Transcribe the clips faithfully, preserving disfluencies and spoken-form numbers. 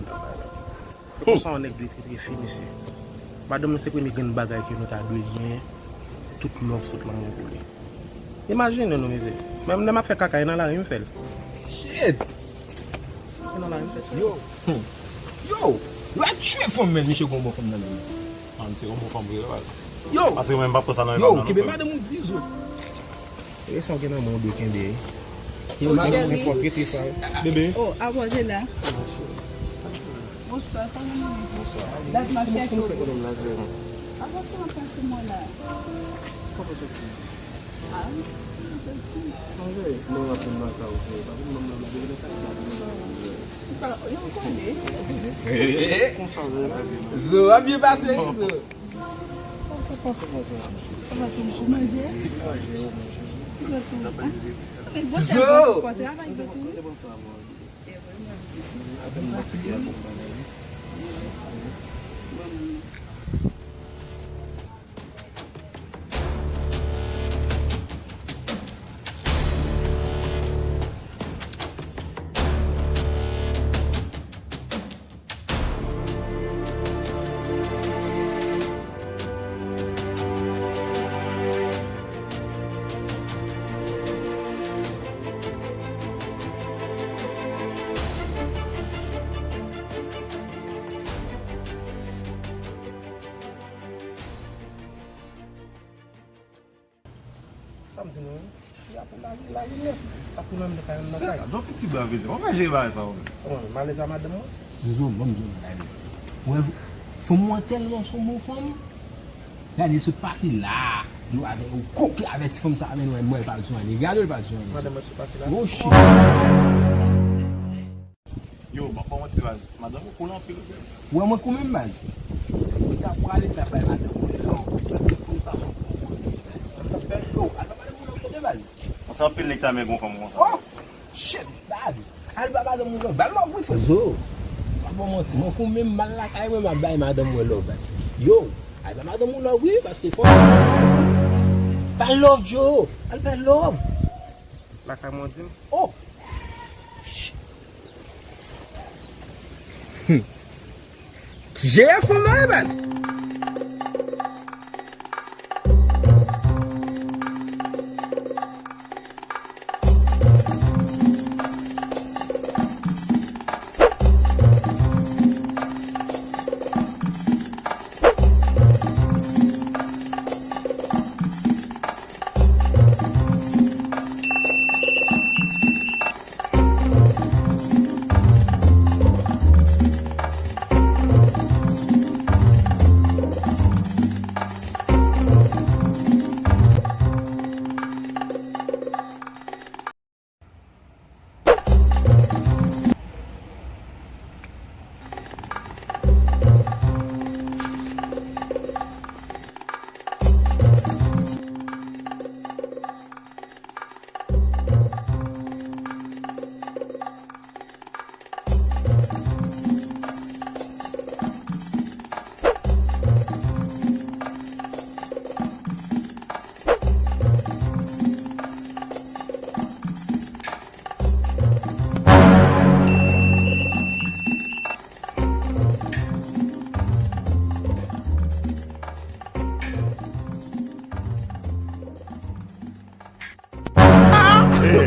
anndan bagay. Se konsa yon nèg dwe trete fi, mesye. Madanm nan se premye grenn bagay ke nou ta dwe genyen. Tout love, tout lanmou pou li. Imajine nou, mesye. Menm lè m ap fè kaka, e nan lari m fè l. Shit! E nan lari m fè l. Yo! Hmm. Yo! Yo ap tchwe fanm, men misye gon bon fanm nan men. Ah, misye gon bon fanm vre, baz. Yo! Paske mwen, m pa pran sa nan men m nan, non, frè. Yo, kenbe madanm ou di, zo. E sa w gen nan men w dwe kenbe. Yo, madanm mwen fò trete sa. Bebe. Oh, a bon, se la. Bonswa, kòman nou ye? Bonswa. Dat m ap chèche w. Kòman w fè konnen m la, jè? Avanse anpil sou mwen la. Kòman w soti? Ah, mwen soti. Manje, mwen ap vin nan kay ou, pa vin nan manje, sa ki la. Yo konnen. Konsa, jè, pase. Zo, ap byen pase, wi, zo. Sa pase konsa? Sa pase, ou manje? Manje, ou manje. Zo! Sa m di nou, fi a pou lage, lage nèt. Sa pou nan men kay, nan kay. Sa, donk, ti blan vle di, mwen fè jere bagay sa, ou menm. Kòman, m ale sa madanm mwen? Zo, ban m di w bagay. Wè, fanm mwen tèlman se yon bon fanm. Gade, sot pase la. Yo avè, yo koke avè ti fanm sa, men wè, mwen, l pa bezwen anyen. Gade, l pa bezwen anyen. Madanm mwen sot pase la. Oh, shit. Yo, m ap ba w manti, baz. Madanm ou cool anpil, wi. Ou wè mwen cool menm, baz. Mwen ta prale, ta bay madanm mwen love. Paske fanm sa se yon bon fanm, baz. Al ba madanm ou love, tande, baz. Konsa anpil nèg ta renmen gon fanm konsa, baz. Oh! Shit, bad. Al ba madanm ou love. Ba l love, wi, frè. Zo. Pa ba w manti, mwen cool menm, m al lakay mwen, m ap bay madanm mwen love, baz. Yo, al ba madanm ou love, wi, paske fanm sa se yon bon fanm. Ba l love, Joe. Al ba l love. Lakay mwen, di m. Oh! Hmm. Jere fanm nan, baz.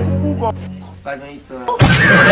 Pou pou kò. Pa gen istwa.